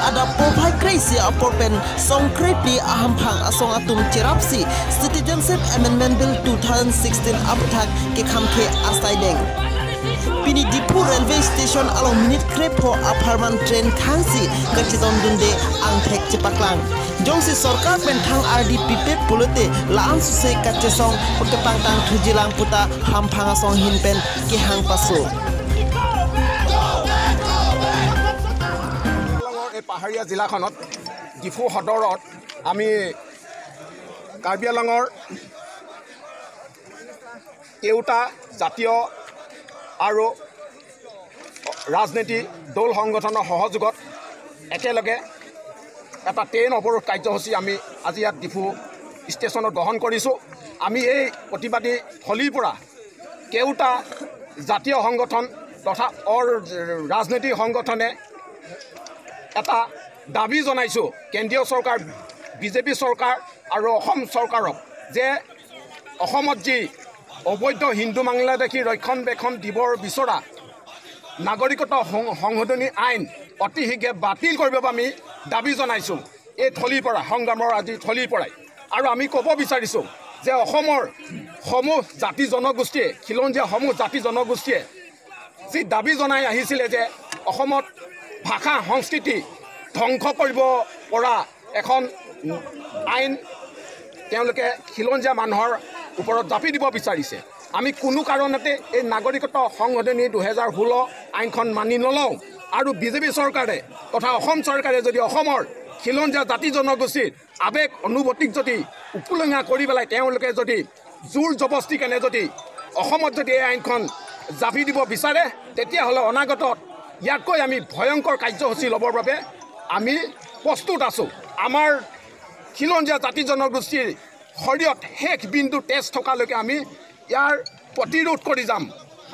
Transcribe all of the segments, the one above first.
Ada provide crazy aporpen song creepy ahampang asong atum cherapsi Citizenship Amendment Bill 2016 apthak ke khamkhe asai deng Pini Diphu railway station along minute krepo aparman train khangsi kachidon dunde angthek chipaklang jongsi sarkar penthang RD pipe pulete laan suse kachesong pekepangtang thujilang puta hamphanga song hinpen ke hang paso. এই পাহাৰীয়া জিলাখনত ডিফু সদৰত আমি কাৰ্বি আংলঙৰ কেউটা জাতীয় আৰু ৰাজনীতি দল সংগঠনৰ সহযোগত একেলগে এটা ট্ৰেইন অৱৰোধ কাৰ্যসূচী আমি আজি ইয়াত ডিফু ষ্টেচনত গ্ৰহণ কৰিছোঁ। আমি এই প্ৰতিবাদী থলীৰ পৰা কেউটা জাতীয় সংগঠন তথা ৰাজনৈতিক সংগঠনে এটা দাবী জনাইছোঁ কেন্দ্ৰীয় চৰকাৰ, বিজেপি চৰকাৰ আৰু অসম চৰকাৰক যে অসমত যি অবৈধ হিন্দু বাংলাদেশী ৰক্ষণাবেক্ষণ দিবৰ বিচৰা নাগৰিকত্ব সংশোধনী আইন অতি শীঘ্ৰে বাতিল কৰিব আমি দাবী জনাইছোঁ এই থলীৰ পৰা, সংগ্ৰামৰ আজি থলীৰ পৰাই। আৰু আমি ক'ব বিচাৰিছোঁ যে অসমৰ সমূহ জাতি জনগোষ্ঠীয়ে, খিলঞ্জীয়া সমূহ জাতি জনগোষ্ঠীয়ে যি দাবী জনাই আহিছিলে যে অসমত ভাষা সংস্কৃতি ধ্বংস কৰিব পৰা এখন আইন তেওঁলোকে খিলঞ্জীয়া মানুহৰ ওপৰত জাপি দিব বিচাৰিছে, আমি কোনো কাৰণতে এই নাগৰিকত্ব সংশোধনী 2016 আইনখন মানি নলওঁ। আৰু বিজেপি চৰকাৰে তথা অসম চৰকাৰে যদি অসমৰ খিলঞ্জীয়া জাতি জনগোষ্ঠীৰ আৱেগ অনুভূতিক যদি উপলুঙা কৰি পেলাই তেওঁলোকে যদি জোৰ জবস্তি কেনে যদি অসমত যদি এই আইনখন জাপি দিব বিচাৰে, তেতিয়াহ'লে অনাগতত ইয়াতকৈ আমি ভয়ংকৰ কাৰ্যসূচী ল'বৰ বাবে আমি প্ৰস্তুত আছোঁ। আমাৰ খিলঞ্জীয়া জাতি জনগোষ্ঠীৰ শৰীৰত শেষ বিন্দু তেজ থকালৈকে আমি ইয়াৰ প্ৰতিৰোধ কৰি যাম।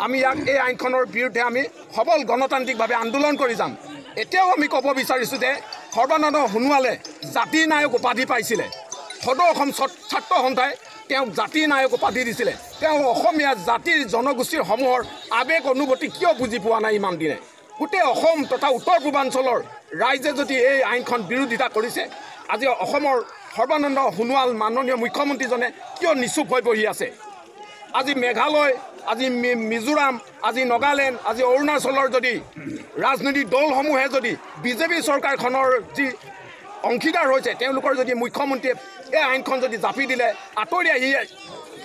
আমি ইয়াক এই আইনখনৰ বিৰুদ্ধে আমি সবল গণতান্ত্ৰিকভাৱে আন্দোলন কৰি যাম। এতিয়াও আমি ক'ব বিচাৰিছোঁ যে সৰ্বানন্দ সোণোৱালে জাতিৰ নায়ক উপাধি পাইছিলে, সদৌ অসম ছাত্ৰ সন্থাই তেওঁক জাতিৰ নায়ক উপাধি দিছিলে। তেওঁ অসমীয়া জাতিৰ জনগোষ্ঠীৰ সমূহৰ আৱেগ অনুভূতি কিয় বুজি পোৱা নাই ইমান দিনে? গোটেই অসম তথা উত্তৰ পূৰ্বাঞ্চলৰ ৰাইজে যদি এই আইনখন বিৰোধিতা কৰিছে, আজি অসমৰ সৰ্বানন্দ সোণোৱাল মাননীয় মুখ্যমন্ত্ৰীজনে কিয় নিচুপ হৈ বহি আছে? আজি মেঘালয়, আজি মিজোৰাম, আজি নগালেণ্ড, আজি অৰুণাচলৰ যদি ৰাজনৈতিক দলসমূহে যদি বিজেপি চৰকাৰখনৰ যি অংশীদাৰ হৈছে, তেওঁলোকৰ যদি মুখ্যমন্ত্ৰীয়ে এই আইনখন যদি জাপি দিলে আঁতৰি আহি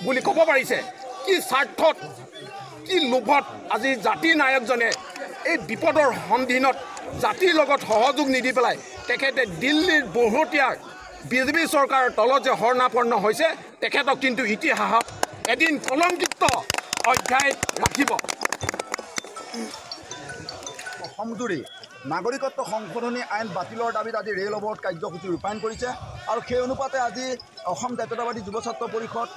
বুলি ক'ব পাৰিছে, কি স্বাৰ্থত, কি লোভত আজি জাতিৰ নায়কজনে এই বিপদৰ সন্ধিনত জাতিৰ লগত সহযোগ নিদি পেলাই তেখেতে দিল্লীৰ বহুতীয়াৰ বিজেপি চৰকাৰৰ তলত যে শৰণাপন্ন হৈছে, তেখেতক কিন্তু ইতিহাসত এদিন কলংকিত অধ্যায় ৰাখিব। অসমজুৰি নাগৰিকত্ব সংশোধনী আইন বাতিলৰ দাবীত আজি ৰেল অৱৰোধ কাৰ্যসূচী ৰূপায়ণ কৰিছে আৰু সেই অনুপাতে আজি অসম জাতীয়তাবাদী যুৱ ছাত্ৰ পৰিষদ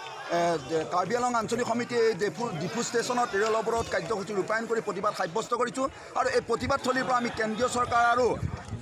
কাৰ্বি আংলং আঞ্চলিক সমিতিয়ে এই ডিফু ষ্টেচনত ৰেল অৱৰোধ কাৰ্যসূচী ৰূপায়ণ কৰি প্ৰতিবাদ সাব্যস্ত কৰিছোঁ। আৰু এই প্ৰতিবাদথলীৰ পৰা আমি কেন্দ্ৰীয় চৰকাৰ আৰু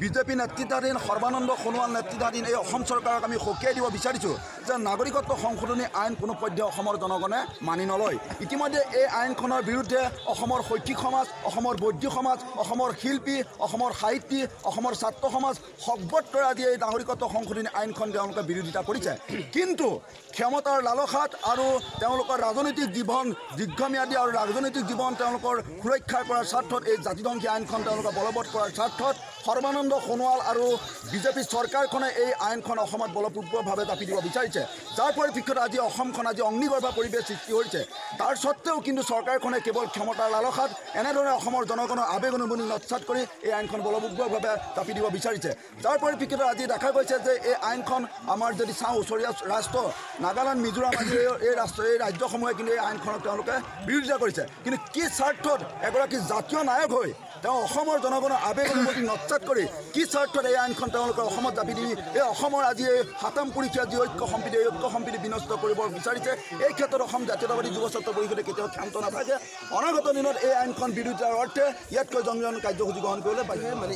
বিজেপি নেতৃত্বাধীন সৰ্বানন্দ সোণোৱাল নেতৃত্বাধীন এই অসম চৰকাৰক আমি সকীয়াই দিব বিচাৰিছোঁ যে নাগৰিকত্ব সংশোধনী আইন কোনো পধ্যে অসমৰ জনগণে মানি নলয়। ইতিমধ্যে এই আইনখনৰ বিৰুদ্ধে অসমৰ শৈক্ষিক সমাজ, অসমৰ বৌদ্ধিক সমাজ, অসমৰ শিল্পী, অসমৰ সাহিত্যিক, অসমৰ ছাত্ৰ সমাজ সৰ্বত্ৰ আজি এই নাগৰিকত্ব সংশোধনী আইনখন তেওঁলোকে বিৰোধিতা কৰিছে। কিন্তু ক্ষমতাৰ লালসাত আৰু তেওঁলোকৰ ৰাজনৈতিক জীৱন দীৰ্ঘম্যাদী আৰু ৰাজনৈতিক জীৱন তেওঁলোকৰ সুৰক্ষা কৰাৰ স্বাৰ্থত এই জাতিধ্বংসী আইনখন তেওঁলোকে বলবৎ কৰাৰ স্বাৰ্থত সৰ্বানন্দ সোণোৱাল আৰু বিজেপি চৰকাৰখনে এই আইনখন অসমত বলপূৰ্বকভাৱে জাপি দিব বিচাৰিছে। যাৰ পৰিপ্ৰেক্ষিতত আজি অসমখন আজি অগ্নিগৰ্ভা পৰিৱেশ সৃষ্টি হৈছে। তাৰ সত্ত্বেও কিন্তু চৰকাৰখনে কেৱল ক্ষমতাৰ লালসাত এনেদৰে অসমৰ জনগণৰ আৱেগ অনুভূতি নস্যাৎ কৰি এই আইনখন বলপূৰ্বকভাৱে জাপি দিব বিচাৰিছে। যাৰ পৰিপ্ৰেক্ষিতত আজি দেখা গৈছে যে এই আইনখন আমাৰ যদি চাওঁ ওচৰীয়া ৰাষ্ট্ৰ নাগালেণ্ড, মিজোৰাম আদি এই ৰাষ্ট্ৰ এই ৰাজ্যসমূহে কিন্তু এই আইনখনক তেওঁলোকে বিৰোধিতা কৰিছে। কিন্তু কি স্বাৰ্থত এগৰাকী জাতীয় নায়ক হৈ তেওঁ অসমৰ জনগণৰ আৱেগ অনুভূতি নস্যাৎ কৰি কি স্বাৰ্থত এই আইনখন তেওঁলোকে অসমত জাপি দি এই অসমৰ আজি এই সাতামপুৰুষীয়া যি ঐক্য সম্প্ৰীতি, এই ঐক্য সম্প্ৰীতি বিনষ্ট কৰিব বিচাৰিছে। এই ক্ষেত্ৰত অসম জাতীয়তাবাদী যুৱ ছাত্ৰ পৰিষদে কেতিয়াও ক্ষান্ত নাথাকে। অনাগত দিনত এই আইনখন বিৰোধিতাৰ অৰ্থে ইয়াতকৈ জনজন কাৰ্যসূচী গ্ৰহণ কৰিবলৈ বাধ্য। মানে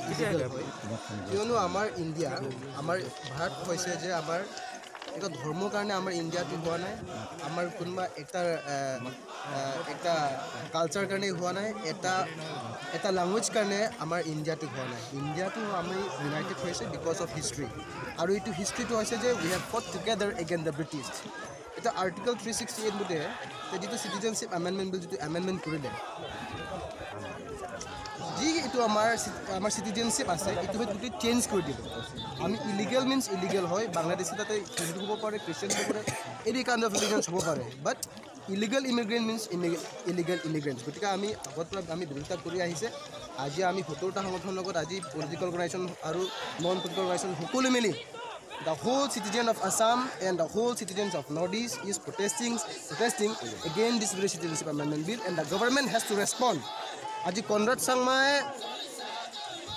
কিয়নো আমাৰ ইণ্ডিয়া, আমাৰ ভাৰত হৈছে যে আমাৰ এটা ধৰ্মৰ কাৰণে আমাৰ ইণ্ডিয়াটো হোৱা নাই, আমাৰ কোনোবা এটা এটা কালচাৰ কাৰণে হোৱা নাই, এটা এটা লেংগুৱেজ কাৰণে আমাৰ ইণ্ডিয়াটো হোৱা নাই। ইণ্ডিয়াটো আমি ইউনাইটেড হৈছে because of history, আৰু এইটো হিষ্ট্ৰীটো হৈছে যে we have fought together against the British. এতিয়া আৰ্টিকল 368 মতে যিটো চিটিজেনশ্বিপ এমেণ্ডমেণ্ট বিল যিটো এমেণ্ডমেণ্ট কৰিলে, যি এইটো আমাৰ চিটিজেনশ্বিপ আছে এইটো গোটেই চেঞ্জ কৰি দিলে। আমি ইলিগেল মিনছ ইলিগেল হয়, বাংলাদেশী তাতে হিন্দু হ'ব পাৰে, খ্ৰীষ্টিয়ান হ'ব পাৰে, এনি কাইণ্ড অফ ৰিলিজনছ হ'ব পাৰে, but illegal immigrant means illegal immigrants. গতিকে আমি আগৰ পৰা আমি বিৰোধিতা কৰি আহিছে। আজি আমি 70টা সংগঠনৰ লগত আজি পলিটিকেল অৰ্গেনাইজেশ্যন আৰু নন পলিটিকেল অৰ্গেনাইজেশ্যন সকলো মিলি the whole citizen of Assam and the whole citizens of Northeast is protesting against this very citizenship amendment bill, and the government has to respond. আজি কনৰাড চাংমাই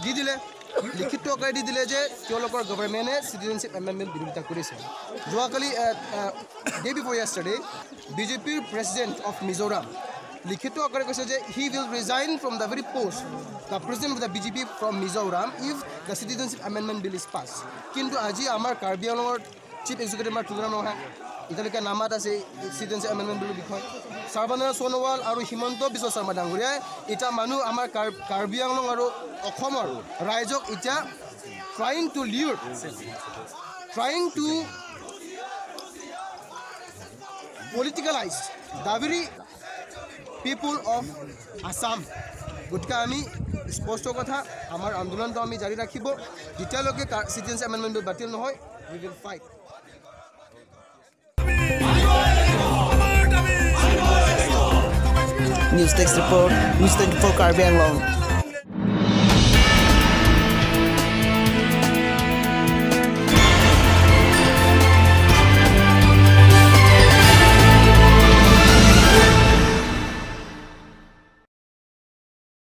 দি দিলে, লিখিত আকাৰে দি দিলে যে তেওঁলোকৰ গভৰ্ণমেণ্টে চিটিজেনশ্বিপ এমেণ্ডমেণ্ট বিৰোধিতা কৰিছে। যোৱাকালি ডে বিফৰ য়েষ্টাৰডে বিজেপিৰ প্ৰেচিডেণ্ট অফ মিজোৰাম লিখিত আকাৰে কৈছে যে he will resign from the very post the president of the BJP from Mizoram if the citizenship amendment bill is pass. কিন্তু আজি আমাৰ কাৰ্বি আংলঙৰ চিফ এক্সিকিউটিভ আমাৰ তুলনা নহয়, এতিয়ালৈকে নামাত আছে চিটিজেনশ্বিপ এমেণ্ডমেণ্ট বিলৰ বিষয়ে। সৰ্বানন্দ সোণোৱাল আৰু হিমন্ত বিশ্ব শৰ্মা ডাঙৰীয়াই এতিয়া মানুহ আমাৰ কাৰ্বি আংলং আৰু অসমৰ ৰাইজক এতিয়া trying to lure, trying to politicalise the very people of Assam. গতিকে আমি স্পষ্ট কথা, আমাৰ আন্দোলনটো আমি জাৰি ৰাখিব যেতিয়ালৈকে চিটিজেনশ্বিপ এমেণ্ডমেণ্ট বিল বাতিল নহয়। We will fight. News desk report, News 24 Karbi Anglong.